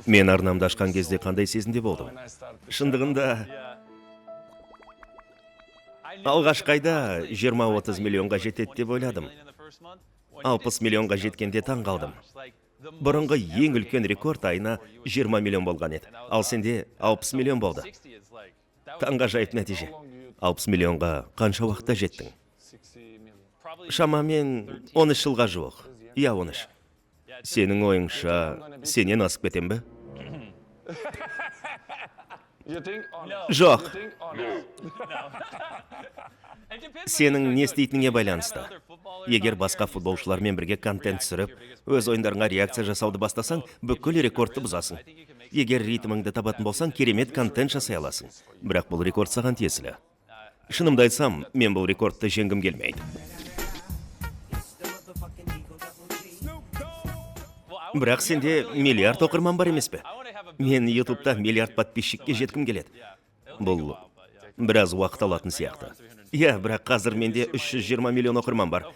Мен арнамды ашқан кезде қандай сезімде болдым? Шындығында, алғашқы айда 20-30 миллионға жетеді деп ойладым. 60 миллионға жеткенде таң қалдым. Бұрынғы ең үлкен рекорд айына 20 миллион болған еді. Ал сенде 60 миллион болды. Таңғажайып нәтиже. 60 миллионға қанша уақытта жеттің? Шамамен 13 жылға жуық. Иә, 13. Сенің ойыңша, сенен асып кетем бе? Жоқ. Сенің не істейтініңе байланысты. Егер басқа футболшылармен бірге контент түсіріп, өз ойындарыңа реакция жасауды бастасаң, бүкіл рекордты бұзасың. Егер ритміңді табатын болсаң, керемет контент жасай аласың. Бірақ бұл рекорд саған тиесілі. Шынымды айтсам, мен бұл рекордты жеңгім келмейді. Бірақ сенде миллиард оқырман бар емес пе? Мен ютубта миллиард подписчикке жеткім келеді. Бұл біраз уақыт алатын сияқты. Иә, бірақ қазір менде 320 миллион оқырман бар.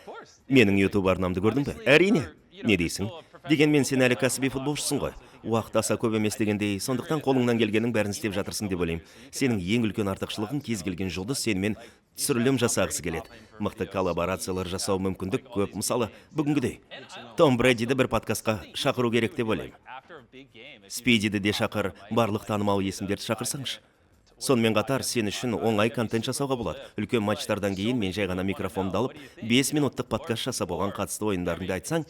Менің ютуб арнамды көрдің бе? Әрине. Не дейсің? Дегенмен сен әлі кәсіби футболшысың ғой. Уақыт аса көп емес дегендей, сондықтан қолыңнан келгеннің бәрін істеп жатырсың деп ойлаймын. Сенің ең үлкен артықшылығың, кез келген жұлдыз сенімен түсірілім жасағысы келеді. Мықты коллаборациялар жасау мүмкіндік көп. Мысалы, бүгінгідей. Том Брэдиді бір подкастқа шақыру керек деп ойлаймын. Спидиді де шақыр, барлық танымал есімдерді шақырсаңшы. Сонымен қатар, сен үшін оңай контент жасауға болады. Үлкен матчтардан кейін мен жай ғана микрофонды алып, 5 минуттық подкаст жасап, оған қатысты ойындарыңды айтсаң,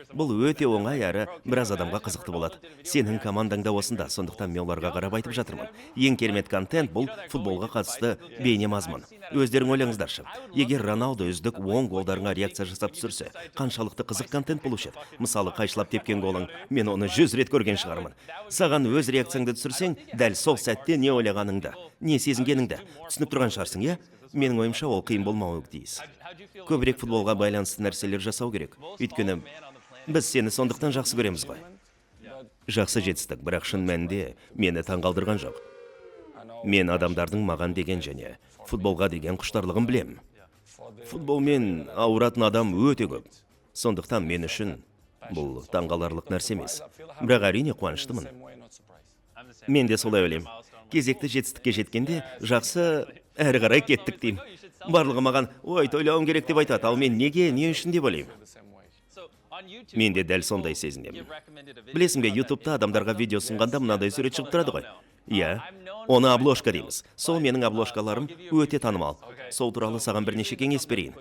бұл өте оңай әрі біраз адамға қызықты болады. Сенің командаң да осында, сондықтан мен оларға қарап айтып жатырмын. Ең керемет контент бұл футболға қатысты бейне мазмұн. Өздерің ойлаңыздаршы. Егер Роналдо үздік 10 голдарыңа реакция жасап түсірсе, қаншалықты қызық контент болушы еді. Мысалы, қайшылап тепкен голың, мен оны 100 рет көрген шығармын. Саған өз реакцияңды түсірсең, дәл сол сәтте не ойлағаныңды, не сезінгеніңді түсініп тұрған шығарсың, иә? Менің ойымша, ол қиын болмауы тиіс. Көбірек футболға байланысты нәрселер жасау керек. Өйткені біз сені сондықтан жақсы көреміз ғой. Жақсы жетістік, бірақ шын мәнінде мені таңғалдырған жоқ. Мен адамдардың маған деген және футболға деген құштарлығын білемін. Футболмен ауыратын адам өте көп. Сондықтан мен үшін бұл таңғаларлық нәрсе емес. Бірақ әрине қуаныштымын. Мен де солай ойлаймын. Кезекті жетістікке жеткенде жақсы, әрі қарай кеттік деймін. Барлығы маған ой, тойлауым керек деп айтады, ал мен неге, не үшін деп ойлаймын. Мен де дәл сондай сезіндемін. Білесің бе, ютубта адамдарға видео ұсынғанда мынадай сурет шығып тұрады ғой. Иә, оны обложка дейміз. Сол менің обложкаларым өте танымал. Сол туралы саған бірнеше кеңес берейін.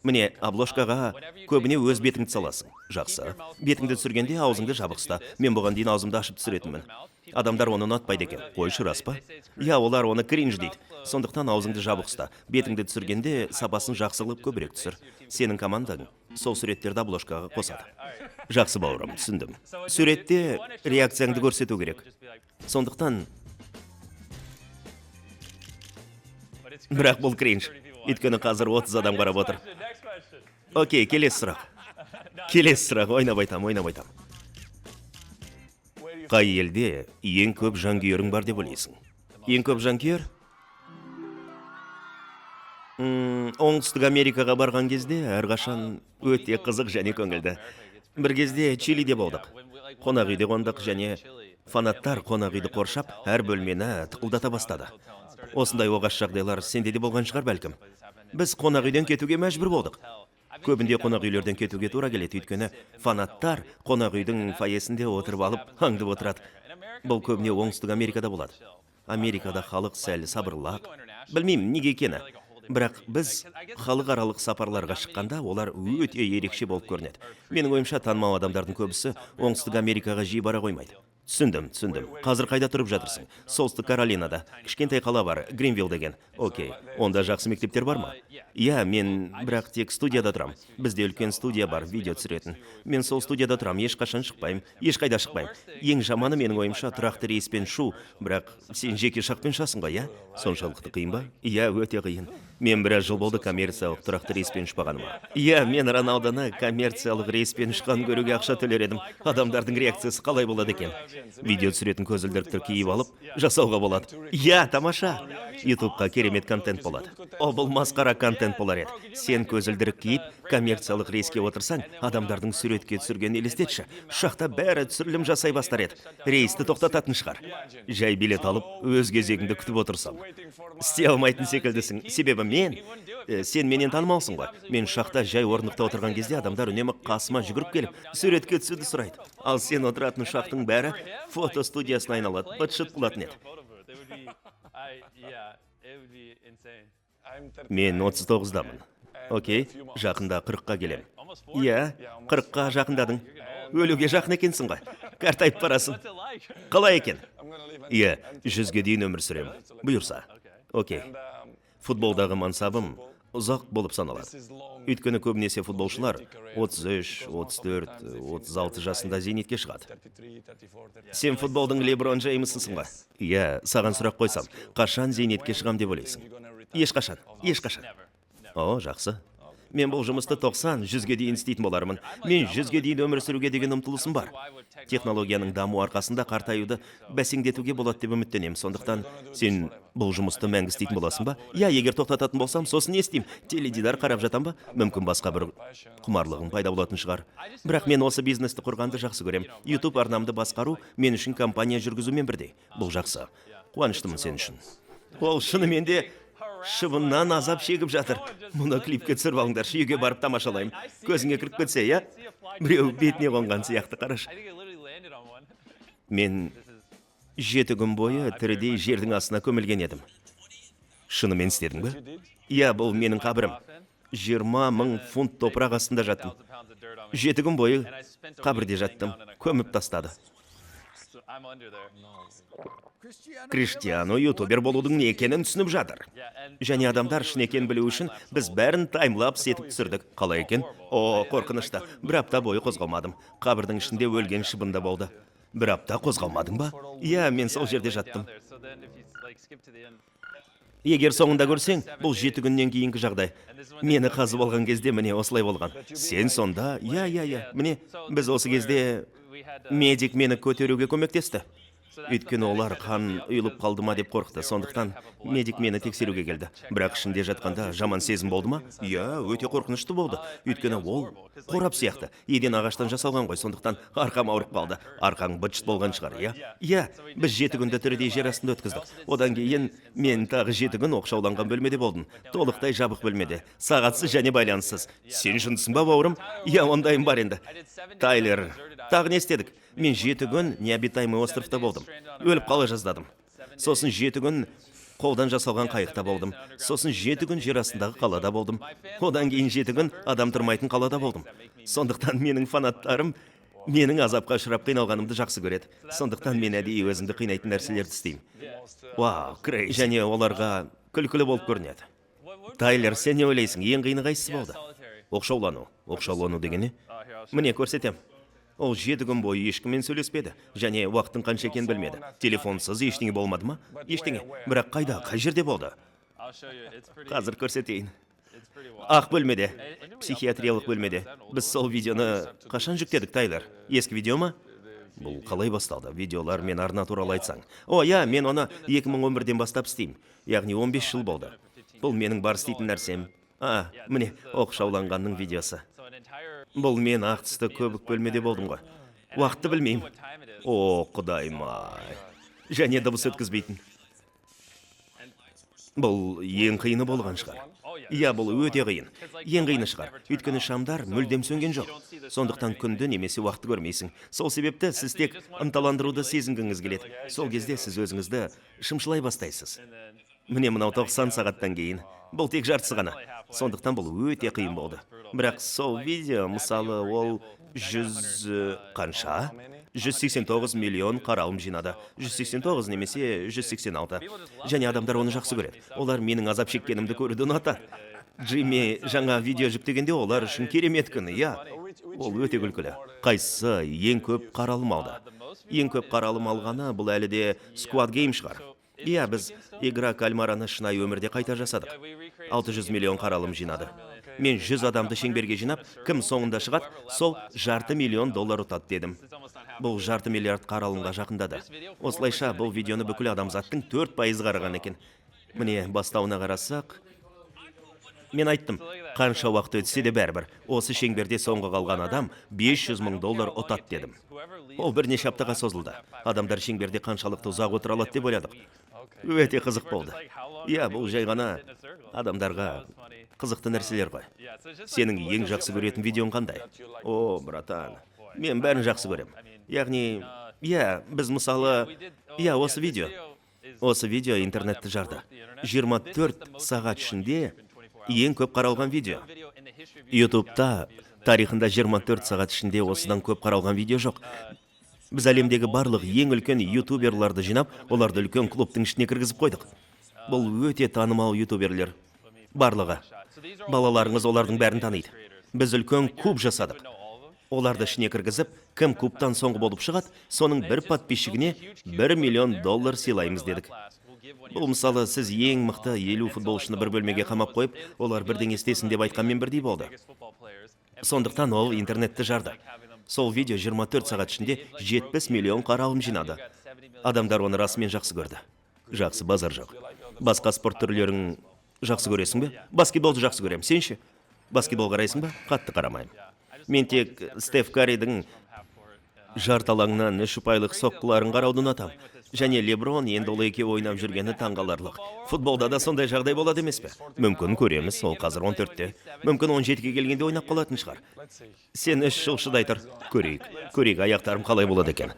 Міне, обложкаға көбіне өз бетіңді саласың. Жақсы. Бетіңді түсіргенде аузыңды жабық ұста. Мен бұған дейін аузымды ашып түсіретінмін. Адамдар оны ұнатпайды екен. Қойшы, рас па? Иә, олар оны кринж дейді. Сондықтан аузыңды жабық ұста. Бетіңді түсіргенде сапасын жақсы қылып көбірек түсір. Сенің командаң сол суреттерді обложкаға қосады. Жақсы, бауырым, түсіндім. Суретте реакцияңды көрсету керек. Сондықтан бірақ бұл кринж. Өйткені қазір 30 адам қарап отыр. Окей, келесі сұрақ. Келесі сұрақ, ойнап айтам, ойнап айтам. Қай елде ең көп жанкүйерің бар деп ойлайсың? Ең көп жанкүйер? Оңтүстік Америкаға барған кезде әрқашан өте қызық және көңілді. Бір кезде Чилиде болдық. Қонақ үйде қондық және фанаттар қонақ үйді қоршап, әр бөлмені тықылдата бастады. Осындай оғаш жағдайлар сенде де болған шығар бәлкім. Біз қонақ үйден кетуге мәжбүр болдық. Көбінде қонақ үйлерден кетуге тура келеді, өйткені фанаттар қонақ үйдің фойесінде отырып алып аңдып отырады. Бұл көбіне Оңтүстік Америкада болады. Америкада халық сәл сабырлақ. Білмеймін неге екені. Бірақ біз халықаралық сапарларға шыққанда олар өте ерекше болып көрінеді. Менің ойымша, танымал адамдардың көбісі Оңтүстік Америкаға жиі бара қоймайды. Түсіндім, түсіндім. Қазір қайда тұрып жатырсың? Солтүстік Каролинада. Кішкентай қала бар, Гринвилл деген. Окей. Онда жақсы мектептер бар ма? Иә, мен бірақ тек студияда тұрам. Бізде үлкен студия бар, видео түсіретін. Мен сол студияда тұрам, ешқашан шықпаймын, ешқайда шықпаймын. Ең жаманы, менің ойымша, тұрақты рейспен ұшу, бірақ сен жеке ұшақпен ұшасың ғой, иә? Соншалықты қиын ба? Иә, өте қиын. Мен біраз жыл болды коммерциялық тұрақты рейспен ұшпағаныма. Иә, мен Роналдоны коммерциялық рейспен ұшқанын көруге ақша төлер едім. Адамдардың реакциясы қалай болады екен? Видео түсіретін көзілдірікті киіп алып, жасауға болады. Иә, тамаша. Ютубқа керемет контент болады. О, бұл масқара контент болар еді. Сен көзілдірік киіп, коммерциялық рейске отырсаң, адамдардың суретке түсіргенін елестетші. Ұшақта бәрі түсірілім жасай бастар еді. Рейсті тоқтататын шығар. Жай билет алып, өз кезегіңді күтіп отырсам. Істей алмайтын секілдісің. Себебі мен, сен менен танымалсың ғой. Мен ұшақта жай орындықта отырған кезде адамдар үнемі қасыма жүгіріп келіп, суретке түсуді сұрайды. Ал сен отыратын ұшақтың бәрі фото студиясына айналады, быт-шыт болатын еді. Мен 39-дамын. Окей, жақында 40-қа келем. Иә, 40-қа жақындадың. Өлуге жақын екенсің ғой. Қартайып барасың. Қалай екен? Иә, 100-ге дейін өмір сүремін. Бұйырса. Окей. Футболдағы мансабым ұзақ болып саналады. Өйткені көбінесе футболшылар 33, 34, 36 жасында зейнетке шығады. Сен футболдың Леброн Джеймсысың ғой. Иә, саған сұрақ қойсам, қашан зейнетке шығам деп ойлайсың? Ешқашан, ешқашан. О, жақсы. Мен бұл жұмысты 90, 100-ге дейін істейтін болармын. Мен 100-ге дейін өмір сүруге деген ұмтылысым бар. Технологияның дамуы арқасында қартаюды бәсеңдетуге болады деп үміттенемін. Сондықтан сен бұл жұмысты мәңгі істейтін боласың ба? Иә, егер тоқтататын болсам, сосын не істеймін? Теледидар қарап жатам ба? Мүмкін, басқа бір құмарлығым пайда болатын шығар. Бірақ мен осы бизнесті құрғанды жақсы көрем. YouTube арнамды басқару мен үшін компания жүргізумен бірдей. Бұл жақсы. Қуаныштымын сен үшін. Ол шынымен де шыбыннан азап шегіп жатыр. Мұны клипке түсіріп алыңдаршы, үйге барып тамашалаймын. Көзіңе кіріп кетсе, иә? Біреу бетіне қонған сияқты, қарашы. Мен 7 күн бойы тірідей жердің астына көмілген едім. Шынымен істедің бе? Иә, бұл менің қабірім. 20 000 фунт топырақ астында жаттым. 7 күн бойы қабірде жаттым. Көміп тастады. Криштиану ютубер болудың не екенін түсініп жатыр. Және адамдар шын екенін білу үшін біз бәрін таймлапс етіп түсірдік. Қалай екен? О, қорқынышты. Бір апта бойы қозғалмадым. Қабірдің ішінде өлген шыбын да болды. Бір апта қозғалмадың ба? Иә, мен сол жерде жаттым. Егер соңында көрсең, бұл 7 күннен кейінгі жағдай. Мені қазып алған кезде міне осылай болған. Сен сонда, иә, міне, біз осы кезде медик мені көтеруге көмектесті. Өйткені олар қан ұйылып қалды ма деп қорықты. Сондықтан медик мені тексеруге келді. Бірақ ішінде жатқанда жаман сезім болды ма? Иә, өте қорқынышты болды. Өйткені ол қорап сияқты. Еден ағаштан жасалған ғой, сондықтан арқам ауырып қалды. Арқаң быт болған шығар, иә? Иә, біз 7 күнді тірідей жер астында өткіздік. Одан кейін мен тағы 7 күн оқшауланған бөлмеде болдым. Толықтай жабық бөлмеде. Сағатсыз және байланыссыз. Сен жындысың ба, бауырым? Иә, ондайым бар енді. Тайлер, тағы не істедік? Мен 7 күн необитаемый островта болдым. Өліп қала жаздадым. Сосын 7 күн қолдан жасалған қайықта болдым. Сосын 7 күн жер астындағы қалада болдым. Одан кейін 7 күн адам тұрмайтын қалада болдым. Сондықтан менің фанаттарым менің азапқа ұшырап қиналғанымды жақсы көреді. Сондықтан мен әдейі өзімді қинайтын нәрселерді істеймін. Вау, crazy. Және оларға күлкілі болып көрінеді. Тайлер, сен не ойлайсың, ең қиыны қайсысы болды? Оқшаулану. Оқшаулану деген не? Міне, көрсетем. Ол 7 күн бойы ешкіммен сөйлеспеді және уақыттың қанша екенін білмеді. Телефонсыз ештеңе болмады ма? Ештеңе. Бірақ қайда, қай жерде болды? Қазір көрсетейін. Ақ бөлмеде, психиатриялық бөлмеде. Біз сол видеоны қашан жүктедік, Тайлер? Ескі видео ма? Бұл қалай басталды? Видеолар мен арна туралы айтсаң. О, иә, мен оны 2011-ден бастап істеймін. Яғни 15 жыл болды. Бұл менің бар істейтін нәрсем. А, міне, оқшауланғанның видеосы. Бұл мен ақ түсті көбік бөлмеде болдым ғой. Уақытты білмеймін. О, құдайым ай. Және дыбыс өткізбейтін. Бұл ең қиыны болған шығар. Иә, бұл өте қиын. Ең қиыны шығар. Өйткені шамдар мүлдем сөнген жоқ. Сондықтан күнді немесе уақытты көрмейсің. Сол себепті сіз тек ынталандыруды сезінгіңіз келеді. Сол кезде сіз өзіңізді шымшылай бастайсыз. Міне, мынау 90 сағаттан кейін. Бұл тек жартысы ғана. Сондықтан бұл өте қиын болды. Бірақ сол видео, мысалы, ол 100 қанша? 189 миллион қаралым жинады. 189 немесе 186. Және адамдар оны жақсы көреді. Олар менің азап шеккенімді көруді ұнатады. Джимми жаңа видео жүктегенде олар үшін керемет күн, иә. Ол өте күлкілі. Қайсысы ең көп қаралым алды? Ең көп қаралым алғаны бұл әлі де Squid Game шығар. Иә, біз «Игра кальмараны» шынайы өмірде қайта жасадық. 600 миллион қаралым жинады. Мен 100 адамды шеңберге жинап, кім соңында шығады, сол жарты миллион доллар ұтады дедім. Бұл жарты миллиард қаралымға жақындады. Осылайша, бұл видеоны бүкіл адамзаттың 4% қараған екен. Міне, бастауына қарасақ, мен айттым, қанша уақыт өтсе де бәрібір, осы шеңберде соңғы қалған адам 500 мың доллар ұтады дедім. Ол бірнеше аптаға созылды. Адамдар шеңберде қаншалықты ұзақ отыра алады деп ойладық. Өте қызық болды. Иә, бұл жай ғана адамдарға қызықты нәрселер ғой. Сенің ең жақсы көретін видеоң қандай? О, братан, мен бәрін жақсы көрем. Яғни, иә, біз мысалы, иә, осы видео. Осы видео интернетті жарды. 24 сағат ішінде ең көп қаралған видео. Ютубта тарихында 24 сағат ішінде осыдан көп қаралған видео жоқ. Біз әлемдегі барлық ең үлкен ютуберларды жинап, оларды үлкен клубтың ішіне кіргізіп қойдық. Бұл өте танымал ютуберлер. Барлығы. Балаларыңыз олардың бәрін таниды. Біз үлкен куб жасадық. Оларды ішіне кіргізіп, кім кубтан соңғы болып шығады, соның бір подписчигіне 1 миллион доллар сыйлаймыз дедік. Бұл мысалы, сіз ең мықты 50 футболшыны бір бөлмеге қамап қойып, олар бірдеңе істесін деп айтқанмен бірдей болды. Сондықтан ол интернетті жарды. Сол видео 24 сағат ішінде 70 миллион қаралым жинады. Адамдар оны расымен жақсы көрді. Жақсы, базар жоқ. Басқа спорт түрлерін жақсы көресің бе? Баскетболды жақсы көрем. Сен ше? Баскетбол қарайсың ба? Қатты қарамаймын. Мен тек Стеф Карридің жарты алаңнан үш ұпайлық соққыларын қарауды ұнатамын. Және Леброн енді ол екеуі ойнап жүргені таңғаларлық. Футболда да сондай жағдай болады емес пе? Мүмкін, көреміз, ол қазір 14-те. Мүмкін, 17-ге келгенде ойнап қалатын шығар. Сен 3 жыл шыдай тұр. Көрейік. Көрейік, аяқтарым қалай болады екен.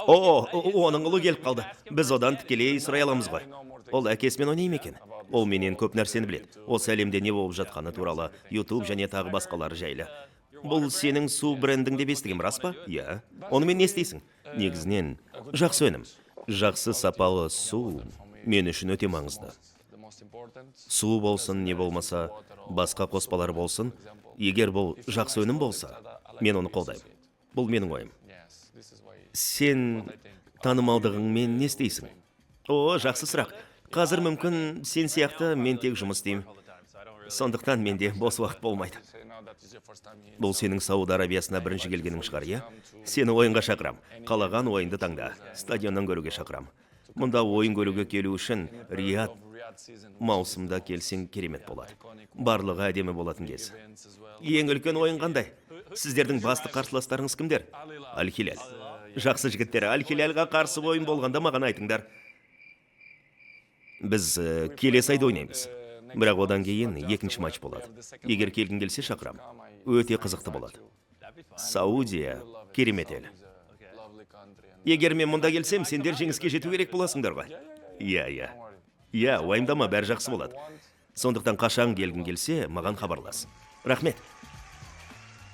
О, оның ұлы келіп қалды. Біз одан тікелей сұрай аламыз ғой. Ол әкесімен ойнай ма екен? Ол менен көп нәрсені біледі. Осы әлемде не болып жатқаны туралы, YouTube және тағы басқалары жайлы. Бұл сенің су брендің деп естігем, рас па? Иә. Онымен не істейсің? Негізінен, жақсы өнім. Жақсы сапалы су мен үшін өте маңызды. Су болсын, не болмаса, басқа қоспалар болсын, егер бұл жақсы өнім болса, мен оны қолдаймын. Бұл менің ойым. Сен танымалдығыңмен не істейсің? О, жақсы сұрақ. Қазір мүмкін сен сияқты мен тек жұмыс істеймін. Сондықтан менде бос уақыт болмайды. Бұл сенің Сауд Арабиясына бірінші келгенің шығар, иә? Сені ойынға шақырам. Қалаған ойынды таңда. Стадионнан көруге шақырам. Мұнда ойын көруге келу үшін Рияд маусымда келсең, керемет болады. Барлығы әдемі болатын кез. Ең үлкен ойын қандай? Сіздердің басты қарсыластарыңыз кімдер? Аль Хиляль. Жақсы, жігіттер, Аль Хиляльға қарсы ойын болғанда маған айтыңдар. Біз келесі айда ойнаймыз. Бірақ одан кейін екінші матч болады. Егер келгің келсе, шақырам. Өте қызықты болады. Саудия керемет ел. Егер мен мұнда келсем, сендер жеңіске жету керек боласыңдар ғой. Иә. Иә, уайымдама, бәрі жақсы болады. Сондықтан қашан келгің келсе, маған хабарлас. Рахмет.